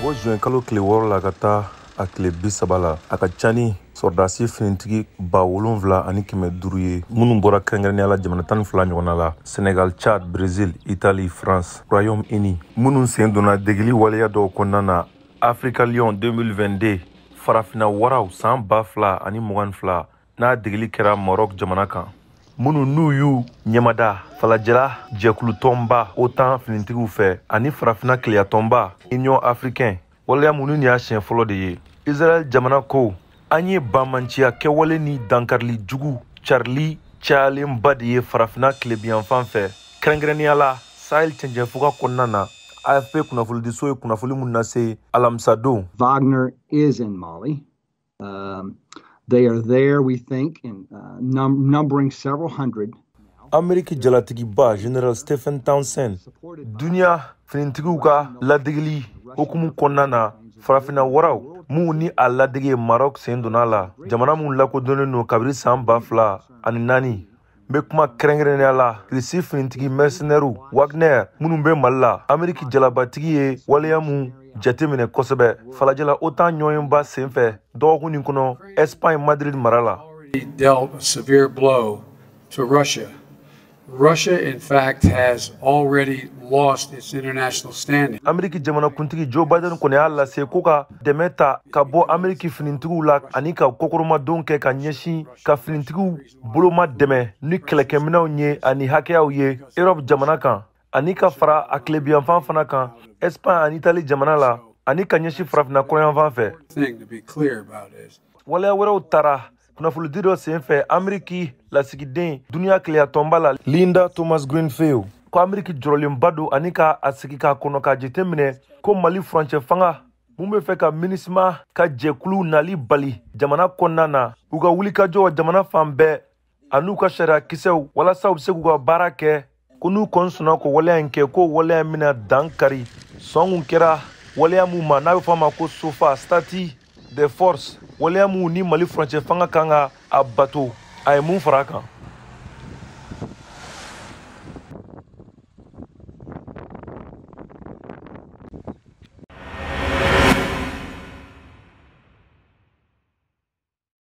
Bɔ juin kalo tile 6 la ka taa a tile 30 la, a ka ca ni sɔrɔdasi finitigi 7500 ye minnu bɔra kɛrɛnkɛrɛnnenya la jamana 12 ɲɔgɔnna la, Senegal, Chad, Brésil, Italie, France, Royaume-Uni, minnu sen donna degeli waleya dɔw kɔnɔna na Africa Lion 2022, Farafina waraw san 2022, n'a degeli kɛra Maroc jamana kan, minnu n'u y'u ɲɛmada falajɛla jɛkulutɔnba OTAN finitigiw fɛ ani Farafina keleyatɔnba Union africaine, waleya minnu nin y'a siɲɛ fɔlɔ de ye. Israel jamana ko an ye banmanciya kɛwale ni dankarili jugu carili cayalenba de ye Farafina tilebiyanfan fɛ, kɛrɛnkɛrɛnnenya la Sahel cɛncɛnfuga kɔnɔna na. AFP kunnafonidiso ye kunnafoni mun lase alamisadon. Wagner is in Mali. They are there, we think, in numbering several hundred. Ameriki jalatigiba General Stephen Townsend, duniya finitigiw ka ladegeli hukumu kɔnɔna na, Farafina waraw minnu ni a ladege Maroc sen donna la, jamana minnu lakodɔnnen don kabiri san 2004, n bɛ kuma kɛrɛnkɛrɛnnenya la Irisi finitigi mercenaires Wagner minnu bɛ Mali la. Ameriki jalabatigi ye waleya mun jateminɛ kosɛbɛ falajɛla OTAN ɲɔgɔnba senfɛ dɔgɔkun nin kɔnɔ Espagne Madrid mara la. Dealt a severe blow to Russia. Russia, in fact, has already lost its international standing. Ameriki jamanakuntigi Joe Biden kɔni y'a lase ko ka dɛmɛ ta ka bɔ Ameriki finitigiw la ani ka kɔkɔrɔmadon kɛ ka ɲɛsin ka finitigiw boloma dɛmɛ ni kɛlɛkɛminɛnw ye ani hakɛyaw ye Europe jamana kan, ani ka fara a tilebiyanfan fana kan Espagne ani Italie jamana la, ani ka ɲɛsin Farafinna kɔrɔnyanfan fɛ. Thing to be clear about is waleya wɛrɛw tara kunnafonidi dɔ senfɛ Ameriki lasigiden duniya keleyatɔnba la Linda Thomas Greenfield ko Ameriki jɔrɔlenba don ani ka a sigi k'a kɔnɔ k'a jateminɛ ko Mali furancɛ fanga mun bɛ fɛ ka MINUSMA ka jɛkulu nali bali jamana kɔnɔna na, u ka wulikajɔ jamana fan bɛɛ an'u ka sariya kisɛw walasa u bɛ se k'u ka baara kɛ, ko n'u kɔni sɔnna ko waleya in kɛ, ko waleya in bɛna dan kari sɔn kun kɛra waleya mun ma n'a bɛ fɔ a ma ko SOFA, statut des forces, waleya mun ni Mali furancɛ fanga kan ka a bato, a ye mun fara a kan.